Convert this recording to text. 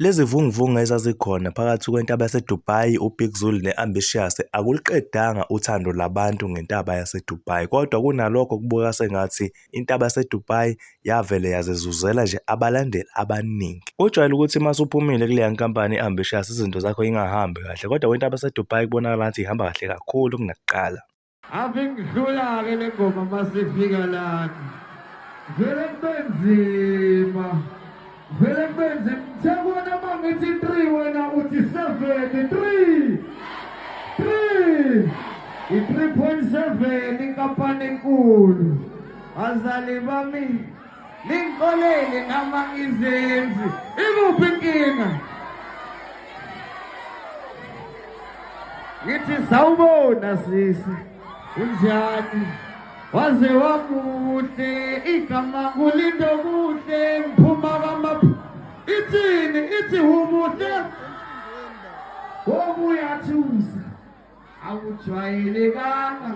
Lezi vunguvungu ezazikhona phakathi kwentaba yaseDubai, uBig Zulu ne-Ambitious akuliqedanga uthando labantu ngentaba yaseDubai kodwa kunalokho kubukeka sengathi intaba yaseDubai yavele yazizuzela nje abalandeli abaningi. Kujwayele ukuthi uma usuphumile kuleya nkampani i-Ambitious izinto zakho ingahambi kahle kodwa kwintaba yaseDubai kubonakala ngathi ihamba kahle kakhulu kunakuqala. Ave ngidlula-ke le ngoma masifika lana. Vele kube nzima. Vele kube nzima. Ngithe uma ngithi 3 wena uthi 7 3 3 i-3.7 inkampani enkulu. Bazali bami ningixolele nama ngizenzi. Ikuphi inkinga? Ngithi sawubona sisi unjani waze wamuhle igama kulindo kuhle ngiphuma kwamaphu ithini ithi umuhle obuyathusa awujwayelekanga.